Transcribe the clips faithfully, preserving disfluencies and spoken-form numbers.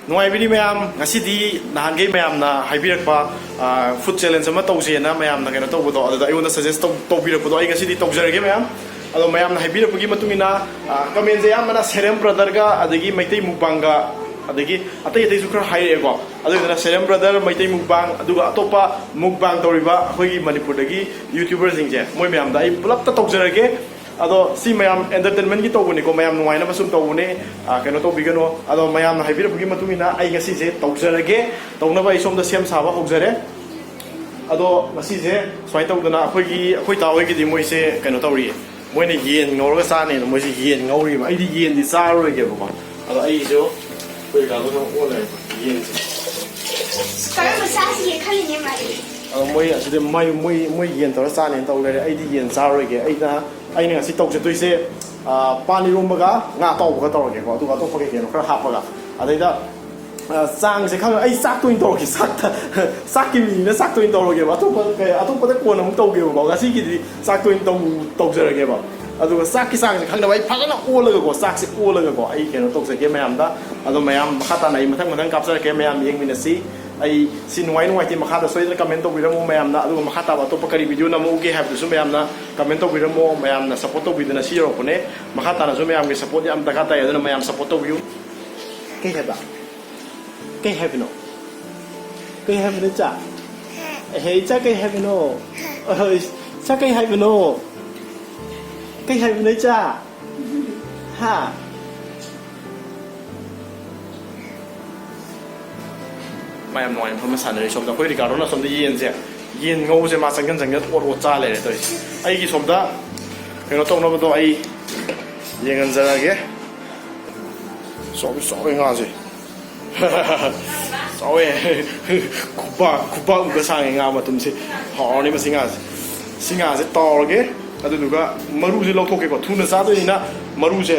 ꯅꯨꯡꯉꯥꯏꯕꯤꯔꯤ ꯃꯌꯥꯝ? ꯉꯁꯤꯗꯤ ꯅꯍꯥꯟꯈꯩ ꯃꯌꯥꯝꯅ ꯍꯥꯏꯕꯤꯔꯛꯄ, ꯑ, food challenge ꯑꯃ ꯇꯧꯁꯦꯅ ꯃꯌꯥꯝꯅ ꯀꯩꯅꯣ ꯇꯧꯕꯗꯣ, ꯑꯗꯨꯗ ꯑꯩꯉꯣꯟꯗ suggest ꯇꯧ-, ꯇꯧꯕꯤꯔꯛꯄꯗꯣ ꯑꯩ ꯉꯁꯤꯗꯤ ꯇꯧꯖꯔꯒꯦ ꯃꯌꯥꯝ꯫ ꯑꯗꯣ ꯃꯌꯥꯝꯅ ꯍꯥꯏꯕꯤꯔꯛꯄꯒꯤ ꯃꯇꯨꯡ ꯏꯟꯅ, ꯑ, commentꯁꯦ ꯑꯌꯥꯝꯕꯅ ꯁꯦꯔꯦꯝ brotherꯒ ꯑꯗꯒꯤ ꯃꯩꯇꯩ mukbangꯒ ꯑꯗꯒꯤ ꯑꯇꯩ ꯑꯇꯩꯁꯨ ꯈꯔ ꯍꯥꯏꯔꯛꯑꯦꯀꯣ꯫ ꯑꯗꯨꯗꯨꯅ ꯁꯦꯔꯦꯝ brother, ꯃꯩꯇꯩ mukbang, ꯑꯗꯨꯒ ꯑꯇꯣꯞꯄ mukbang ꯇꯧꯔꯤꯕ ꯑꯩꯈꯣꯏꯒꯤ ꯃꯅꯤꯄꯨꯔꯗꯒꯤ YouTuberꯁꯤꯡꯁꯦ, ꯃꯣꯏ ꯃꯌꯥꯝꯗ ꯑꯩ ꯄꯨꯂꯞꯇ ꯇꯧꯖꯔꯒꯦ꯫ ꯑꯗꯣ ꯁꯤ ꯃꯌꯥꯝ entertainmentꯀꯤ ꯇꯧꯕꯅꯤꯀꯣ, ꯃꯌꯥꯝ ꯅꯨꯡꯉꯥꯏꯅꯕ ꯁꯨꯝ ꯇꯧꯕꯅꯦ꯫ ꯑ, ꯀꯩꯅꯣ ꯇꯧꯕꯤꯒꯅꯨ꯫ ꯑꯗꯣ ꯃꯌꯥꯝꯅ ꯍꯥꯏꯕꯤꯔꯛꯄꯒꯤ ꯃꯇꯨꯡ ꯏꯟꯅ ꯑꯩ ꯉꯁꯤꯁꯦ ꯇꯧꯖꯔꯒꯦ꯫ ꯇꯧꯅꯕ ꯑꯩ ꯁꯣꯝꯗ ꯁꯦꯝ ꯁꯥꯕ ꯍꯧꯖꯔꯦ꯫ ꯑꯗꯣ ꯉꯁꯤꯁꯦ ꯁꯨꯃꯥꯏꯅ ꯇꯧꯗꯅ ꯑꯩꯈꯣꯏꯒꯤ, ꯑꯩꯈꯣꯏ ꯇꯥ ꯍꯣꯏꯒꯤꯗꯤ ꯃꯣꯏꯁꯦ ꯀꯩꯅꯣ ꯇꯧꯔꯤꯌꯦ, ꯃꯣꯏꯅ ꯌꯦꯟ ꯉꯧꯔꯒ ꯆꯥꯅꯦꯅ ꯃꯣꯏꯁꯦ ꯌꯦꯟ ꯉꯧꯔꯤꯕ꯫ ꯑꯩꯗꯤ ꯌꯦꯟꯗꯤ ꯆꯥꯔꯔꯣꯏꯒꯦꯕꯀꯣ꯫ ꯑꯗꯣ ꯑꯩꯁꯨ ꯑꯩꯈꯣꯏ ꯀꯥꯗꯣ ꯈꯔ ꯑꯣꯜꯂꯦ ꯌꯦꯟꯁꯦ꯫ ꯀꯔꯝꯕ ꯆꯥꯁꯤꯒꯦ ꯈꯜꯂꯤꯅꯦ ꯃꯥꯗꯤ꯫ ꯑ, ꯃꯣꯏ ꯑꯁꯤꯗꯤ ꯃꯣꯏ, ꯃꯣꯏ, ꯃꯣꯏ ꯌꯦꯟ ꯇꯧꯔ ꯆꯥꯅꯦꯅ ꯇꯧ ꯂꯩꯔꯦ꯫ ꯑꯩꯗꯤ ꯌꯦꯟ ꯆꯥꯔꯔꯣꯏꯒꯦ꯫ ꯑꯩꯅ, ꯑꯩꯅ ꯉꯁꯤ ꯇꯧꯖꯗꯣꯏꯁꯦ, ꯑ, ꯄꯥꯟ ꯏꯔꯣꯝꯕꯒ ꯉꯥ ꯑꯇꯥꯎꯕꯒ ꯇꯧꯔꯒꯦꯀꯣ, ꯑꯗꯨꯒ ꯑꯇꯣꯞꯄ ꯀꯩ ꯀꯩꯅꯣ ꯈꯔ ꯍꯥꯞꯄꯒ꯫ ꯑꯗꯩꯗ, ꯑ, ꯆꯥꯡꯁꯦ ꯈꯪꯉ ꯑꯩ ꯆꯥꯛꯇ ꯑꯣꯏꯅ ꯇꯧꯔꯒꯦ꯫ ꯆꯥꯛꯇ, ꯆꯥꯛꯀꯤ ꯃꯤꯅꯤꯅ ꯆꯥꯛꯇ ꯑꯣꯏꯅ ꯇꯧꯔꯒꯦꯕ꯫ ꯑꯇꯣꯞꯄ ꯀꯩ, ꯑꯇꯣꯞꯄꯗ ꯀꯣꯟꯅ ꯑꯃꯨꯛ ꯇꯧꯒꯦꯕꯀꯣ꯫ ꯉꯁꯤꯒꯤꯗꯤ ꯆꯥꯛꯇ ꯑꯣꯏꯅ ꯇꯧ-, ꯇꯧꯖꯔꯒꯦꯕ꯫ ꯑꯗꯨꯒ ꯆꯥꯛꯀꯤ ꯆꯥꯡꯁꯦ ꯈꯪꯅꯕ ꯑꯩ ꯐꯖꯅ ꯑꯣꯜꯂꯒꯀꯣ, ꯆꯥꯛꯁꯦ ꯑꯣꯜꯂꯒꯀꯣ ꯑꯩ ꯀꯩꯅꯣ ꯇꯧꯖꯒꯦ ꯃꯌꯥꯝꯗ꯫ ꯑꯗꯣ ꯃꯌꯥꯝ ꯃꯈꯥ ꯇꯥꯅ ꯑꯩ ꯃꯊꯪ ꯃꯊꯪ ꯀꯥꯞꯆꯔꯛꯀꯦ, ꯃꯌꯥꯝ ꯌꯦꯡꯃꯤꯟꯅꯁꯤ꯫ ꯑꯩ ꯁꯤ ꯅꯨꯡꯉꯥꯏ ꯅꯨꯡꯉꯥꯏꯇꯦ ꯃꯈꯥꯗ ꯁꯣꯏꯗꯅ comment ꯇꯧꯕꯤꯔꯝꯃꯣ ꯃꯌꯥꯝꯅ꯫ ꯑꯗꯨꯒ ꯃꯈꯥ ꯇꯥꯕ ꯑꯇꯣꯞꯄ ꯀꯔꯤ video ꯅꯝꯃꯛꯎꯒꯦ ꯍꯥꯏꯕꯗꯨꯁꯨ ꯃꯌꯥꯝꯅ comment ꯇꯧꯕꯤꯔꯝꯃꯣ꯫ ꯃꯌꯥꯝꯅ support ꯇꯧꯕꯤꯗꯅ ꯁꯤ ꯌꯧꯔꯛꯄꯅꯦ꯫ ꯃꯈꯥ ꯇꯥꯅꯁꯨ ꯃꯌꯥꯝꯒꯤ support ꯌꯥꯝ ꯗꯔꯀꯥꯔ ꯇꯥꯏ, ꯑꯗꯨꯅ ꯃꯌꯥꯝ support ꯇꯧꯕꯤꯌꯨ꯫ ꯀꯩ ꯍꯥꯏꯕ? ꯀꯩ ꯍꯥꯏꯕꯅꯣ? ꯀꯩ ꯍꯥꯏꯕꯅꯣ, ꯏꯆꯥ? ꯑꯦꯍꯦ, ꯏꯆꯥ, ꯀꯩ ꯍꯥꯏꯕꯅꯣ? ꯑꯍꯣꯏ, ꯏꯆꯥ, ꯀꯩ ꯍꯥꯏꯕꯅꯣ? ꯀꯩ ꯍꯥꯏꯕꯅꯣ, ꯏꯆꯥ? ꯍꯥ? ꯃꯥ ꯌꯥꯝ ꯅꯨꯡꯉꯥꯏꯅ ꯐꯝꯃ ꯁꯥꯟꯅꯔꯤ꯫ ꯁꯣꯝꯗ ꯑꯩꯈꯣꯏ ꯔꯤꯀꯥꯔꯗꯣꯅ ꯁꯣꯝꯗ ꯌꯦꯟꯁꯦ, ꯌꯦꯟ ꯉꯧꯕꯁꯦ ꯃꯥ ꯆꯪꯁꯤꯟ ꯆꯪꯁꯤꯟ ꯑꯣꯠ ꯑꯣꯠ ꯆꯥ ꯂꯩꯔꯦ ꯇꯧꯔꯤꯁꯦ꯫ ꯑꯩꯒꯤ ꯁꯣꯝꯗ ꯀꯩꯅꯣ ꯇꯧꯅꯕꯗꯣ ꯑꯩ ꯌꯦꯡꯍꯟꯖꯔꯛꯑꯒꯦ꯫ ꯆꯥꯎꯗꯤ ꯆꯥꯎꯋꯦ ꯉꯥꯁꯦ꯫ ꯆꯥꯎꯋꯦ꯫ ꯈꯨꯕꯥꯛ, ꯈꯨꯕꯥꯛꯃꯨꯛꯀ ꯁꯥꯡꯉꯦ ꯉꯥ ꯃꯇꯨꯝꯁꯦ꯫ ꯍꯥꯎꯔꯅꯤ ꯃꯁꯤ ꯉꯥꯁꯦ꯫ ꯁꯤ ꯉꯥꯁꯦ ꯇꯥꯎꯔꯒꯦ꯫ ꯑꯗꯨꯗꯨꯒ ꯃꯔꯨꯁꯦ ꯂꯧꯊꯣꯛꯀꯦꯀꯣ꯫ ꯊꯨꯅ ꯆꯥꯗꯣꯏꯅꯤꯅ ꯃꯔꯨꯁꯦ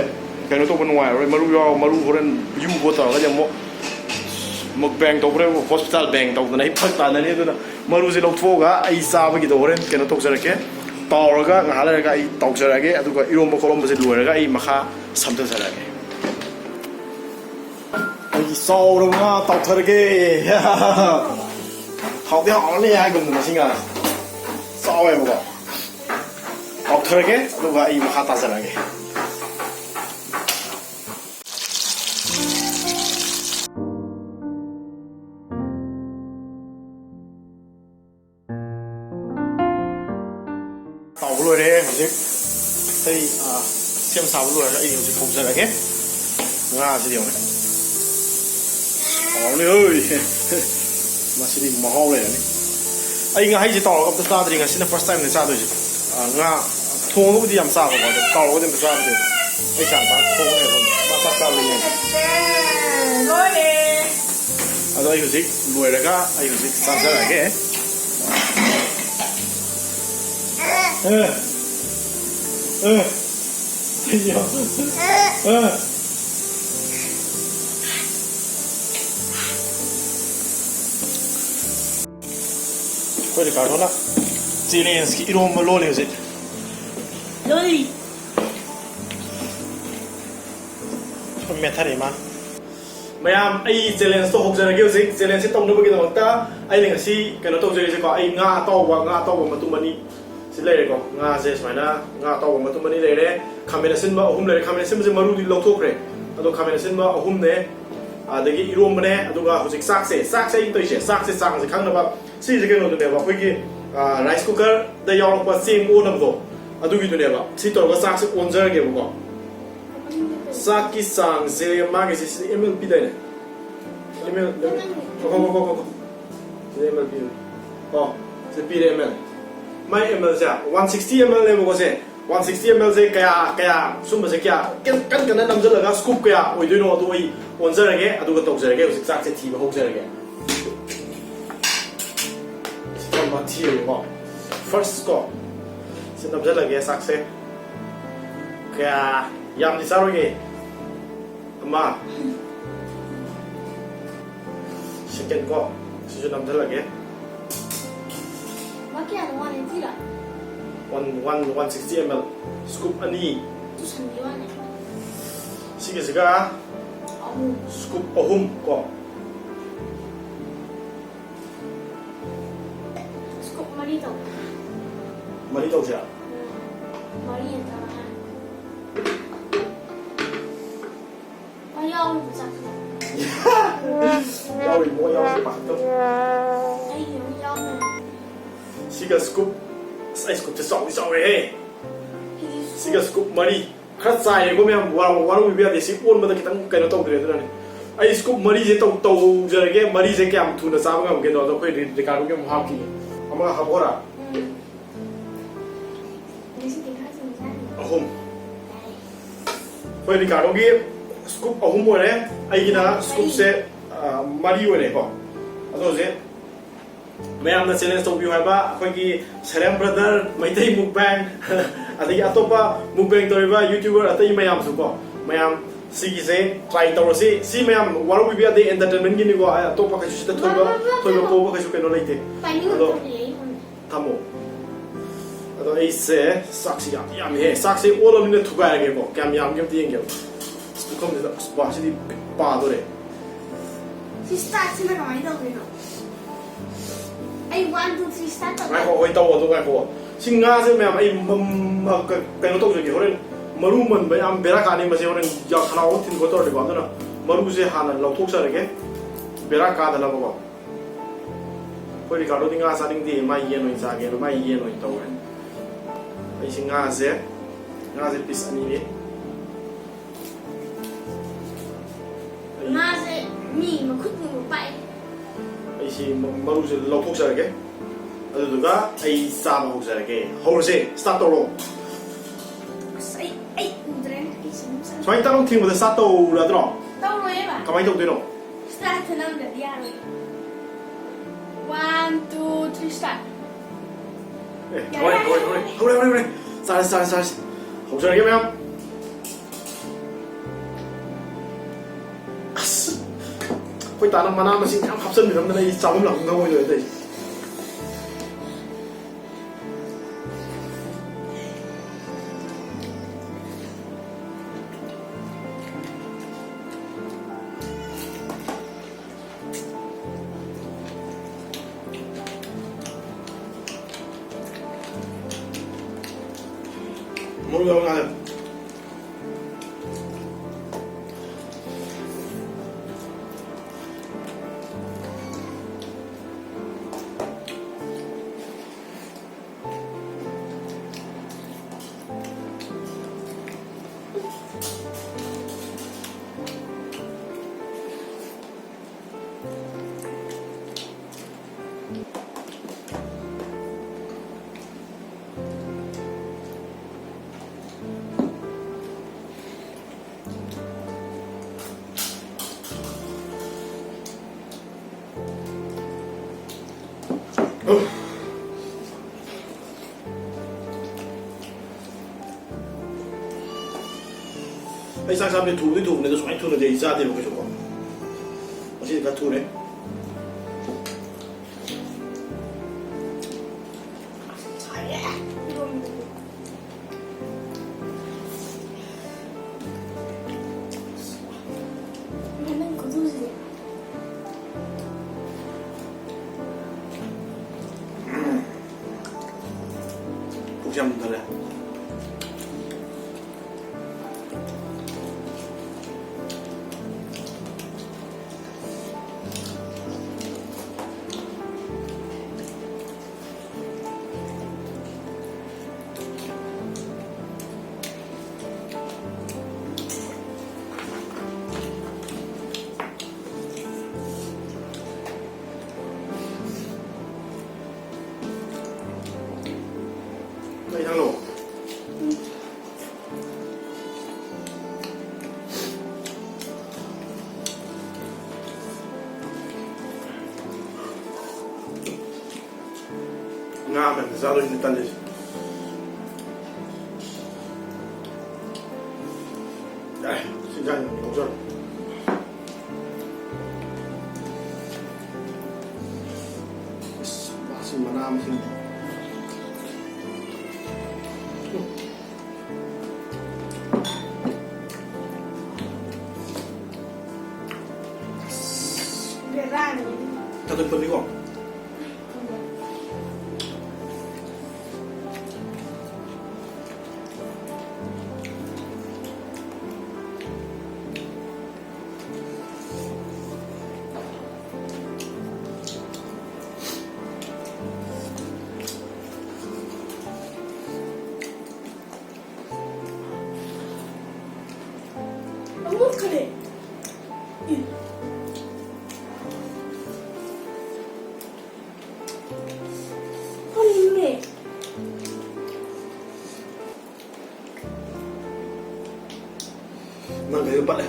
ꯀꯩꯅꯣ ꯇꯧꯕ ꯅꯨꯡꯉꯥꯏꯔꯔꯣꯏ꯫ ꯃꯔꯨ ꯌꯥꯎ-, ꯃꯔꯨ ꯍꯣꯔꯦꯟ ꯌꯨꯕ ꯇꯧꯔꯒꯗꯤ ꯑꯃꯨꯛ mukbang ꯇꯧꯕ꯭ꯔꯥ, hospital bang ꯇꯧꯗꯅ ꯑꯩ ꯐꯔꯛ ꯇꯥꯅꯅꯤ꯫ ꯑꯗꯨꯅ ꯃꯔꯨꯁꯦ ꯂꯧꯊꯣꯛꯑꯒ ꯑꯩ ꯆꯥꯕꯒꯤꯗꯣ ꯍꯣꯔꯦꯟ ꯀꯩꯅꯣ ꯇꯧꯖꯔꯛꯀꯦ꯫ ꯇꯥꯎꯔꯒ ꯉꯥꯏꯍꯥꯛ ꯂꯩꯔꯒ ꯑꯩ ꯇꯥꯎꯖꯔꯛꯑꯒꯦ꯫ ꯑꯗꯨꯒ ꯏꯔꯣꯝꯕ ꯈꯣꯠꯂꯣꯝꯕꯁꯦ ꯂꯣꯏꯔꯒ ꯑꯩ ꯃꯈꯥ ꯁꯝꯊꯖꯔꯛꯑꯒꯦ꯫ ꯑꯩ ꯆꯥꯎꯔꯕ ꯉꯥ ꯇꯥꯎꯊꯔꯒꯦ꯫ ꯍꯥꯎꯗꯤ ꯍꯥꯎꯔꯅꯤ ꯍꯥꯏꯒꯨꯝꯗꯅ ꯁꯤ ꯉꯥꯁꯦ ꯆꯥꯎꯋꯦꯕꯀꯣ꯫ ꯇꯥꯎꯊꯔꯒꯦ, ꯑꯗꯨꯒ ꯑꯩ ꯃꯈꯥ ꯇꯥꯖꯔꯛꯑꯒꯦ꯫ ꯇꯥꯎꯕ ꯂꯣꯏꯔꯦ꯫ ꯍꯧꯖꯤꯛ ꯑꯩ, ꯑ, ꯁꯦꯝ ꯁꯥꯕ ꯂꯣꯏꯔꯒ ꯑꯩ ꯍꯧꯖꯤꯛ ꯍꯧꯖꯔꯒꯦ꯫ ꯉꯥꯁꯤꯗꯤ ꯌꯦꯡꯉꯨꯅꯦ꯫ ꯍꯥꯎꯅꯤ, ꯍꯣꯏ꯫ ꯃꯁꯤꯗꯤ ꯃꯍꯥꯎ ꯂꯩꯔꯅꯤ꯫ ꯑꯩ ꯉꯥꯍꯩꯁꯦ ꯇꯥꯎꯔꯒ ꯑꯝꯇ ꯆꯥꯗ꯭ꯔꯤ, ꯉꯁꯤꯅ first time ꯅꯦ ꯆꯥꯗꯣꯏꯁꯦ꯫ ꯑ, ꯉꯥ ꯊꯣꯡꯉꯕꯨꯗꯤ ꯌꯥꯝ ꯆꯥꯕꯀꯣ, ꯑꯗꯣ ꯇꯥꯎꯔꯒꯗꯤ ꯑꯝꯇ ꯆꯥꯗ꯭ꯔꯤ꯫ ꯑꯩ ꯆꯥꯛ ꯆꯥ ꯊꯣꯡꯉꯦ ꯑꯗꯨꯝ꯫ ꯃꯥ ꯆꯥꯛ ꯆꯥꯕ ꯌꯦꯡꯉꯦ꯫ ꯂꯣꯏꯔꯦ꯫ ꯑꯗꯣ ꯑꯩ ꯍꯧꯖꯤꯛ ꯂꯣꯏꯔꯒ ꯑꯩ ꯍꯧꯖꯤꯛ ꯆꯥꯖꯔꯒꯦ꯫ ꯑ, ꯑ, ꯑ꯫ ꯑꯩꯈꯣꯏ ꯔꯤꯀꯥꯔꯗꯣꯅ ꯆꯦꯂꯦꯟꯖꯀꯤ ꯏꯔꯣꯝꯕ ꯂꯣꯜꯂꯤ ꯍꯧꯖꯤꯛ꯫ ꯂꯣꯜꯂꯤ꯫ ꯃꯦꯠꯊꯔꯦ ꯃꯥꯅ꯫ ꯃꯌꯥꯝ, ꯑꯩ ꯆꯦꯂꯦꯟꯖꯇꯣ ꯍꯧꯖꯔꯒꯦ ꯍꯧꯖꯤꯛ꯫ ꯆꯦꯂꯦꯟꯖꯁꯦ ꯇꯧꯅꯕꯒꯤꯗꯃꯛꯇ ꯑꯩꯅ ꯉꯁꯤ ꯀꯩꯅꯣ ꯇꯧꯖꯔꯤꯁꯦꯀꯣ, ꯑꯩ ꯉꯥ ꯑꯇꯥꯎꯕ, ꯉꯥ ꯑꯇꯥꯎꯕ ꯃꯇꯨꯝ ꯑꯅꯤ ꯁꯤ ꯂꯩꯔꯦꯀꯣ꯫ ꯉꯥꯁꯦ ꯁꯨꯃꯥꯏꯅ, ꯉꯥ ꯑꯇꯥꯎꯕ ꯃꯇꯨꯝ ꯑꯅꯤ ꯂꯩꯔꯦ꯫ ꯈꯥꯃꯦꯟ ꯑꯁꯤꯟꯕ ꯑꯍꯨꯝ ꯂꯩꯔꯦ꯫ ꯈꯥꯃꯦꯟ ꯑꯁꯤꯟꯕꯁꯦ ꯃꯔꯨꯗꯤ ꯂꯧꯊꯣꯛꯈ꯭ꯔꯦ꯫ ꯑꯗꯣ ꯈꯥꯃꯦꯟ ꯑꯁꯤꯟꯕ ꯑꯍꯨꯝꯅꯦ꯫ ꯑꯗꯒꯤ ꯏꯔꯣꯝꯕꯅꯦ꯫ ꯑꯗꯨꯒ ꯍꯧꯖꯤꯛ ꯆꯥꯛꯁꯦ, ꯆꯥꯛꯁꯦ ꯑꯩꯅ ꯇꯧꯔꯤꯁꯦ, ꯆꯥꯛꯁꯦ ꯆꯥꯡꯁꯦ ꯈꯪꯅꯕ꯫ ꯁꯤꯁꯦ ꯀꯩꯅꯣꯗꯨꯅꯦꯕ, ꯑꯩꯈꯣꯏꯒꯤ, ꯑ, ꯔꯥꯏꯁ ꯀꯨꯀꯔꯗ ꯌꯥꯎꯔꯛꯄ ꯆꯦꯡ ꯑꯣꯟꯅꯕꯗꯣ, ꯑꯗꯨꯒꯤꯗꯨꯅꯦꯕ꯫ ꯁꯤ ꯇꯧꯔꯒ ꯆꯥꯛꯁꯦ ꯑꯣꯟꯖꯔꯒꯦꯕꯀꯣ꯫ ꯆꯥꯛꯀꯤ ꯆꯥꯡꯁꯦ ꯃꯥꯒꯤꯁꯦ ꯁꯤꯗ ꯑꯦꯝ ꯑꯦꯜ ꯄꯤꯗꯥꯏꯅꯦ? M L, M L. ꯀꯣ, ꯀꯣ, ꯀꯣ, ꯀꯣ, ꯀꯣ꯫ ꯁꯤꯗ ꯑꯦꯝ ꯑꯦꯜ ꯄꯤꯕꯅꯦ꯫ ꯀꯣ, ꯁꯤꯗ ꯄꯤꯔꯦ ꯑꯦꯝ ꯑꯦꯜ꯫ ꯃꯥꯏ ꯑꯦꯝ ꯑꯦꯜꯁꯦ ꯋꯥꯟ ꯁꯤꯛꯁꯇꯤ ꯑꯦꯝ ꯑꯦꯜ ꯅꯦꯕꯀꯣ ꯁꯦ꯫ ꯋꯥꯟ ꯁꯤꯛꯁꯇꯤ ꯑꯦꯝ ꯑꯦꯜꯁꯦ ꯀꯌꯥ, ꯀꯌꯥ, ꯁꯨꯝꯕꯁꯦ ꯀꯌꯥ ꯀꯟ-, ꯀꯟ ꯀꯟꯅ ꯅꯝꯁꯤꯜꯂꯒ scoop ꯀꯌꯥ ꯑꯣꯏꯗꯣꯏꯅꯣ ꯑꯗꯨ ꯑꯩ ꯑꯣꯟꯖꯔꯒꯦ, ꯑꯗꯨꯒ ꯇꯧꯖꯔꯒꯦ꯫ ꯍꯧꯖꯤꯛ ꯆꯥꯛꯁꯦ ꯊꯤꯕ ꯍꯧꯖꯔꯒꯦ꯫ ꯁꯤ ꯌꯥꯝ ꯃꯊꯤꯔꯦꯀꯣ꯫ First ꯀꯣ꯫ ꯁꯤ ꯅꯝꯁꯤꯜꯂꯒꯦ ꯆꯥꯛꯁꯦ꯫ ꯀꯌꯥ ꯌꯥꯝꯗꯤ ꯆꯥꯔꯣꯏꯒꯦ꯫ ꯑꯃ꯫ Second ꯀꯣ꯫ ꯁꯤꯁꯨ ꯅꯝꯁꯤꯜꯂꯒꯦ꯫ ꯃꯥ ꯀꯌꯥꯅꯣ? ꯋꯥꯟ ꯑꯩꯠꯇꯤꯔꯥ? One, one, one sixty M L. Scoop ꯑꯅꯤ꯫ ꯇꯨꯁꯟꯒꯤ ꯋꯥꯅꯦ꯫ ꯁꯤꯒꯤꯁꯤꯒ Scoop ꯑꯍꯨꯝ ꯀꯣ꯫ Scoop ꯃꯔꯤ ꯇꯧ꯫ ꯃꯔꯤ ꯇꯧꯁꯦ꯫ ꯃꯔꯤ ꯍꯦꯟꯅ ꯇꯧꯔ꯫ ꯌꯥꯎꯔꯤꯕ ꯆꯥꯛꯁꯦ꯫ ꯌꯥꯎꯔꯤ ꯃꯣꯏ ꯌꯥꯎꯔꯤ ꯄꯥꯈꯠꯇꯕ꯫ ꯑꯩꯒꯤ ꯑꯃ ꯌꯥꯎꯔꯤ꯫ ꯁꯤꯒ scoop꯫ ꯑꯁ, ꯑꯩ scoopꯁꯦ ꯆꯥꯎꯗꯤ ꯆꯥꯎꯔꯦꯍꯦ꯫ ꯁꯤꯒ scoop ꯃꯔꯤ꯫ ꯈꯔ ꯆꯥꯏꯔꯦꯀꯣ ꯃꯌꯥꯝ, ꯋꯥꯔꯧ- ꯋꯥꯔꯧꯕꯤꯕ ꯌꯥꯗꯦ꯫ ꯁꯤ ꯑꯣꯟꯕꯗ ꯈꯤꯇꯪ ꯀꯩꯅꯣ ꯇꯧꯗ꯭ꯔꯦ, ꯑꯗꯨꯅꯅꯦ꯫ ꯑꯩ scoop ꯃꯔꯤꯁꯦ ꯇꯧ- ꯇꯧꯖꯔꯒꯦ꯫ ꯃꯔꯤꯁꯦ ꯀꯌꯥꯝ ꯊꯨꯅ ꯆꯥꯕ ꯉꯝꯒꯦꯗꯣ ꯑꯗꯣ ꯑꯩꯈꯣꯏ ꯔꯤ- ꯔꯤꯀꯥꯔꯗꯣꯒꯤ ꯑꯃꯨꯛ ꯍꯥꯞꯈꯤꯒꯦ꯫ ꯑꯃꯒ ꯍꯥꯞꯄꯣꯔꯥ? ꯎꯝ꯫ ꯉꯁꯤꯗꯤ ꯈꯔ ꯊꯨꯅ ꯆꯥꯅꯤ꯫ ꯑꯍꯨꯝ꯫ ꯑꯩꯈꯣꯏ ꯔꯤꯀꯥꯔꯗꯣꯒꯤ scoop ꯑꯍꯨꯝ ꯑꯣꯏꯔꯦ꯫ ꯑꯩꯒꯤꯅ scoopꯁꯦ, ꯑ, ꯃꯔꯤ ꯑꯣꯏꯔꯦꯀꯣ꯫ ꯑꯗꯣ ꯍꯧꯖꯤꯛ ꯃꯌꯥꯝꯅ challenge ꯇꯧꯕꯤꯌꯨ ꯍꯥꯏꯕ ꯑꯩꯈꯣꯏꯒꯤ ꯁꯔꯦꯝ brother, ꯃꯩꯇꯩ mukbang, ꯑꯗꯒꯤ ꯑꯇꯣꯞꯄ mukbang ꯇꯧꯔꯤꯕ YouTuber ꯑꯇꯩ ꯃꯌꯥꯝꯁꯨ ꯀꯣ, ꯃꯌꯥꯝ ꯁꯤꯒꯤꯁꯦ try ꯇꯧꯔꯁꯤ꯫ ꯁꯤ ꯃꯌꯥꯝ ꯋꯥꯔꯧꯕꯤꯕ ꯌꯥꯗꯦ, entertainmentꯒꯤꯅꯤꯀꯣ꯫ ꯑꯇꯣꯞꯄ ꯀꯩꯁꯨ ꯁꯤꯗ ꯊꯣꯏꯕ, ꯊꯣꯏꯕ ꯄꯣꯕ ꯀꯩꯁꯨ ꯀꯩꯅꯣ ꯂꯩꯇꯦ꯫ Timing ꯑꯗꯣ ꯑꯃ ꯂꯩ꯫ ꯊꯝꯃꯣ꯫ ꯑꯗꯣ ꯑꯩꯁꯦ ꯆꯥꯛꯁꯤ ꯌꯥꯝ ꯌꯥꯝꯃꯤꯍꯦ꯫ ꯆꯥꯛꯁꯦ ꯑꯣꯜꯂꯕꯅꯤꯅ ꯊꯨꯒꯥꯏꯔꯒꯦꯀꯣ꯫ ꯀꯌꯥꯝ ꯌꯥꯝꯒꯦ ꯑꯝꯇ ꯌꯦꯡꯒꯦꯕ꯫ ꯄꯨꯈꯝꯁꯤꯗ, ꯑꯁ, ꯕꯥ, ꯁꯤꯗꯤ ꯄꯥꯗꯣꯔꯦ꯫ ꯁꯤ startꯁꯤꯅ ꯀꯃꯥꯏꯅ ꯇꯧꯗꯣꯏꯅꯣ? ꯑꯩ one, two, three start ꯇꯧ꯫ ꯉꯥꯏꯈꯣ, ꯍꯣꯏ, ꯇꯧ, ꯑꯗꯨ ꯉꯥꯏꯈꯣ꯫ ꯁꯤ ꯉꯥꯁꯦ ꯃꯌꯥꯝ ꯑꯩ ꯃꯝ-, ꯃ-, ꯀ-, ꯀꯩꯅꯣ ꯇꯧꯖꯒꯦ꯫ ꯍꯣꯔꯦꯟ ꯃꯔꯨ ꯃꯟꯕ ꯌꯥꯝ ꯕꯦꯔꯥ ꯀꯥꯅꯤ꯫ ꯃꯁꯤ ꯍꯣꯔꯦꯟ ꯌꯥ-, ꯈꯅꯥꯎꯗ ꯊꯤꯟ ꯈꯣꯠ ꯇꯧꯔꯗꯤꯀꯣ꯫ ꯑꯗꯨꯅ ꯃꯔꯨꯁꯦ ꯍꯥꯟꯅ ꯂꯧꯊꯣꯛꯆꯔꯒꯦ, ꯕꯦꯔꯥ ꯀꯥꯗꯅꯕꯀꯣ꯫ ꯑꯩꯈꯣꯏ ꯔꯤꯀꯥꯔꯗꯣꯗꯤ ꯉꯥ ꯆꯥꯅꯤꯡꯗꯦ, ꯃꯥ ꯌꯦꯟ ꯑꯣꯏꯅ ꯆꯥꯒꯦꯅ ꯃꯥ ꯌꯦꯟ ꯑꯣꯏꯅ ꯇꯧꯔꯦ꯫ ꯑꯩꯁꯦ ꯉꯥꯁꯦ, ꯉꯥꯁꯦ piece ꯑꯅꯤꯅꯤ꯫ ꯑꯩ, ꯉꯥꯁꯦ ꯃꯤ ꯃꯈꯨꯠ ꯃꯨꯕ ꯄꯥꯛꯑꯦ꯫ ꯑꯩꯁꯤ ꯃ-, ꯃꯔꯨꯁꯦ ꯂꯧꯊꯣꯛꯆꯔꯒꯦ, ꯑꯗꯨꯗꯨꯒ ꯑꯩ ꯆꯥꯕ ꯍꯧꯖꯔꯒꯦ꯫ ꯍꯧꯔꯁꯦ, start ꯇꯧꯔꯣ꯫ ꯑꯁ, ꯑꯩ, ꯑꯩ ꯎꯗ꯭ꯔꯦꯅꯦ꯫ ꯑꯩ ꯁꯤ ꯑꯗꯨꯝ ꯆꯪ- ꯁꯨꯃꯥꯏꯅ ꯇꯔꯨꯛ ꯊꯤꯡꯕꯗ start ꯇꯧꯔꯗ꯭ꯔꯣ? ꯇꯧꯔꯣꯏꯌꯦꯕ꯫ ꯀꯃꯥꯏꯅ ꯇꯧꯗꯣꯏꯅꯣ? Startꯁꯦ ꯅꯝꯗ꯭ꯔꯗꯤ ꯌꯥꯔꯣꯏ꯫ One, two, three, start꯫ ꯑꯦ, ꯍꯧꯔꯦ, ꯍꯧꯔꯦ, ꯍꯧꯔꯦ, ꯍꯧꯔꯦ, ꯍꯧꯔꯦ, ꯍꯧꯔꯦ꯫ ꯆꯥꯔꯁꯤ, ꯆꯥꯔꯁꯤ, ꯆꯥꯔꯁꯤ꯫ ꯍꯧꯖꯔꯒꯦ, ꯃꯌꯥꯝ꯫ ꯑꯁ, ꯑꯩꯈꯣꯏ ꯇꯥꯅ ꯃꯅꯥ ꯃꯁꯤꯡ ꯃꯌꯥꯝ ꯍꯥꯞꯆꯤꯟꯕꯤꯔꯝꯗꯅ ꯑꯩ ꯆꯥꯐꯝ ꯂꯥꯛꯐꯝ ꯈꯪꯉꯣꯏꯗꯧꯔꯦ ꯇꯧꯔꯤꯁꯦ꯫ ꯃꯔꯨ ꯌꯥꯎꯔ ꯉꯥꯏ꯫ ꯑꯩ ꯆꯥꯛ ꯆꯥꯕꯁꯦ ꯊꯨꯕꯗꯤ ꯊꯨꯕꯅꯦ, ꯑꯗꯣ ꯁꯨꯃꯥꯏꯅ ꯊꯨꯅꯗꯤ ꯑꯩ ꯆꯥꯗꯦꯕ ꯀꯩꯁꯨꯀꯣ꯫ ꯉꯁꯤꯗꯤ ꯈꯔ ꯊꯨꯔꯦ꯫ ꯃꯅꯝ ꯈꯨꯊꯨꯁꯤꯗꯤ꯫ ꯄꯨꯛꯁꯦ ꯌꯥꯝ ꯊꯜꯂꯦ꯫ ꯀꯩ ꯏꯟꯁꯥꯡꯅꯣ? ꯉꯥ ꯃꯌꯥꯝꯁꯦ ꯆꯥꯗꯣꯏꯅꯦ ꯇꯜꯂꯤꯁꯦ꯫ ꯑꯦ, ꯁꯤ ꯏꯟꯖꯥꯡꯁꯦ ꯑꯃꯨꯛ ꯂꯧꯖꯔꯣ꯫ ꯑꯁ, ꯃꯁꯤ ꯃꯅꯥ ꯃꯁꯤꯡ꯫ ꯕꯦꯔꯥꯅꯤ꯫ ꯊꯥꯡꯒꯠꯄꯅꯤꯀꯣ꯫ ꯈꯪꯗꯦ꯫ ꯑꯩ ꯄꯠꯂꯦ꯫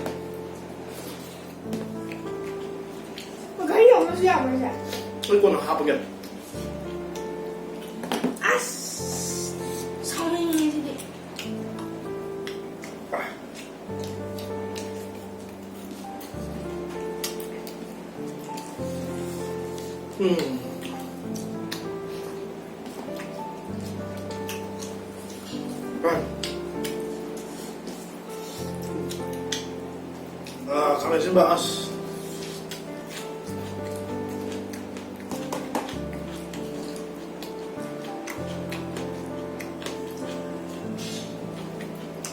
ꯘꯔꯤ ꯌꯧꯅꯁꯨ ꯌꯥꯕ꯭ꯔꯥ ꯁꯦ? ꯑꯩ ꯀꯣꯟꯅ ꯍꯥꯞꯄꯒꯦ꯫ ꯑꯁ! ꯁꯥꯎꯅꯤꯡꯉꯦ ꯁꯤꯗꯤ꯫ ꯎꯝ꯫ ꯑꯥ, ꯈꯥꯃꯦꯟ ꯑꯁꯤꯟꯕ, ꯑꯁ꯫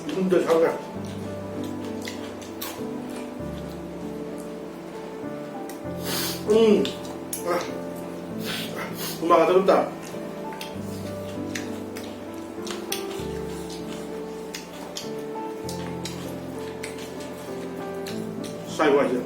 ꯌꯨꯝꯗ ꯁꯥꯒꯦ꯫ ꯎꯝ꯫ ꯑꯥ꯫ ꯍꯨꯃꯥꯡ ꯑꯗꯨꯝ ꯇꯥ꯫ ꯁꯥꯏ ꯋꯥꯏꯁꯦ꯫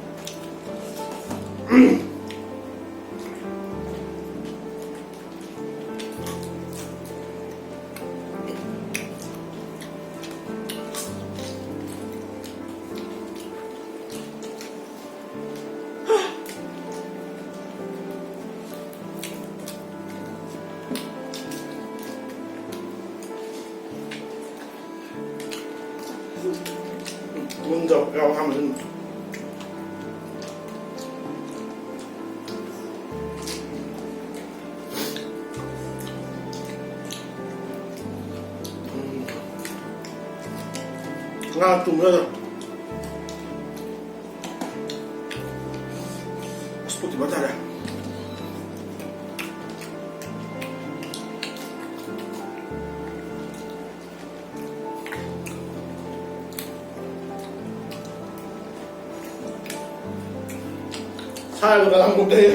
ꯊꯨꯝꯗꯣ ꯌꯥꯝ ꯍꯥꯞꯄ꯫ ꯎꯝ꯫ ꯉꯥ ꯇꯨꯝꯕꯗ ꯑꯁ, ꯄꯨꯛꯇꯤ ꯐꯖꯔꯦ꯫ ꯁꯥꯏꯕ ꯀꯂꯝ ꯀꯨꯝꯊꯩ꯫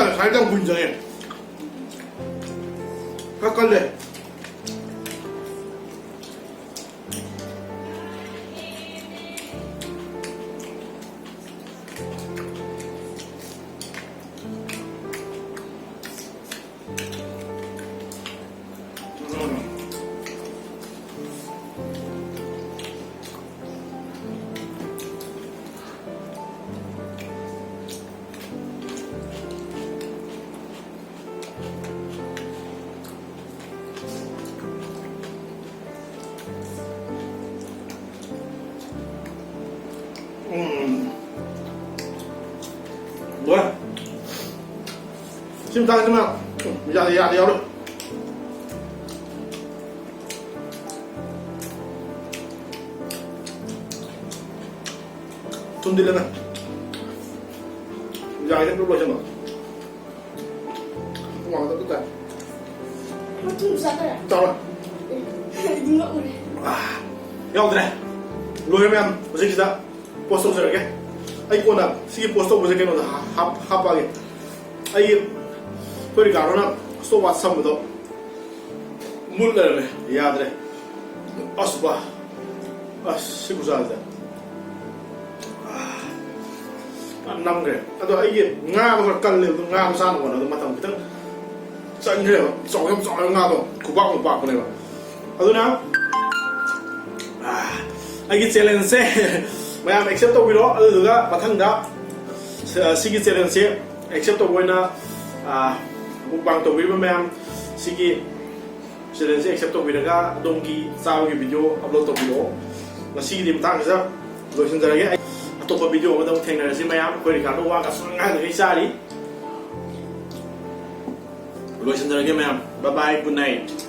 ꯉꯁꯥꯏꯗꯤ ꯌꯥꯝ ꯀꯨꯏꯅ ꯆꯪꯉꯦ꯫ ꯈꯔ ꯀꯜꯂꯦ꯫ ꯎꯝ꯫ ꯂꯣꯏꯔꯦ꯫ ꯁꯤ ꯃꯇꯥꯡꯁꯤꯃ ꯌꯥꯗ ꯌꯥꯗ ꯌꯥꯎꯔꯦ꯫ ꯊꯨꯝꯗꯤ ꯂꯩꯃꯦ꯫ ꯌꯥꯔꯦ, ꯄꯨꯂꯞ ꯂꯣꯏꯁꯤꯜꯂꯣ꯫ ꯍꯨꯃꯥꯡ ꯇꯞ ꯇꯞ ꯇꯥꯏ꯫ ꯃꯇꯨꯝ ꯆꯥꯈ꯭ꯔꯦ꯫ ꯆꯥꯎꯔꯦ꯫ ꯑꯩꯗꯤ ꯉꯛꯎꯔꯦ꯫ ꯑꯥ, ꯌꯥꯎꯗ꯭ꯔꯦ꯫ ꯂꯣꯏꯔꯦ ꯃꯌꯥꯝ꯫ ꯍꯧꯖꯤꯛꯁꯤꯗ post ꯇꯧꯖꯔꯒꯦ꯫ ꯑꯩ ꯀꯣꯟꯅ ꯁꯤꯒꯤ post ꯇꯧꯕꯁꯦ ꯀꯩꯅꯣꯗ ꯍꯥꯞ-, ꯍꯥꯞꯄꯛꯑꯒꯦ꯫ ꯑꯩꯒꯤ, ꯑꯩꯈꯣꯏ ꯔꯤꯀꯥꯔꯗꯣꯅ stopwatch ꯁꯝꯕꯗꯣ ꯃꯨꯠ ꯂꯩꯔꯝꯃꯦ, ꯌꯥꯗ꯭ꯔꯦ꯫ ꯑꯁ ꯕꯥ꯫ ꯑꯁ, ꯁꯤ ꯈꯨꯆꯥꯁꯤꯗ꯫ ꯑꯥ, ꯌꯥꯝ ꯅꯝꯈ꯭ꯔꯦ꯫ ꯑꯗꯣ ꯑꯩꯒꯤ ꯉꯥꯗꯣ ꯈꯔ ꯀꯜꯂꯦꯕ, ꯑꯗꯨ ꯉꯥꯗꯣ ꯆꯥꯅꯕ ꯍꯣꯠꯅꯕꯗ ꯃꯇꯝ ꯈꯤꯇꯪ ꯆꯪꯈ꯭ꯔꯦꯕ꯫ ꯆꯥꯎ-, ꯌꯥꯝ ꯆꯥꯎꯋꯦꯕ ꯉꯥꯗꯣ, ꯈꯨꯕꯥꯛꯃꯨꯛ ꯄꯥꯛꯄꯅꯦꯕ꯫ ꯑꯗꯨꯅ, ꯑꯥ, ꯑꯩꯒꯤ challengeꯁꯦ ꯃꯌꯥꯝ accept ꯇꯧꯕꯤꯔꯣ꯫ ꯑꯗꯨꯗꯨꯒ ꯃꯊꯪꯗ ꯁ-, ꯁꯤꯒꯤ challengeꯁꯦ accept ꯇꯧꯕ ꯑꯣꯏꯅ, ꯑꯥ, mukbang ꯇꯧꯕꯤꯔꯤꯕ ꯃꯌꯥꯝ, ꯁꯤꯒꯤ challengeꯁꯦ accept ꯇꯧꯕꯤꯔꯒ ꯑꯗꯣꯝꯒꯤ ꯆꯥꯕꯒꯤ video upload ꯇꯧꯕꯤꯔꯛꯑꯣ꯫ ꯉꯁꯤꯒꯤꯗꯤ ꯃꯇꯥꯡꯁꯤꯗ ꯂꯣꯏꯁꯤꯟꯖꯔꯒꯦ꯫ ꯑꯩ ꯑꯇꯣꯞꯄ video ꯑꯃꯗ ꯑꯃꯨꯛ ꯊꯦꯡꯅꯔꯁꯤ ꯃꯌꯥꯝ꯫ ꯑꯩꯈꯣꯏ ꯔꯤꯀꯥꯔꯗꯣ ꯋꯥ ꯀꯁꯨ ꯉꯥꯡꯗꯈꯩ ꯆꯥꯔꯤ꯫ ꯂꯣꯏꯁꯤꯟꯖꯔꯒꯦ ꯃꯌꯥꯝ꯫ Bye bye, good night꯫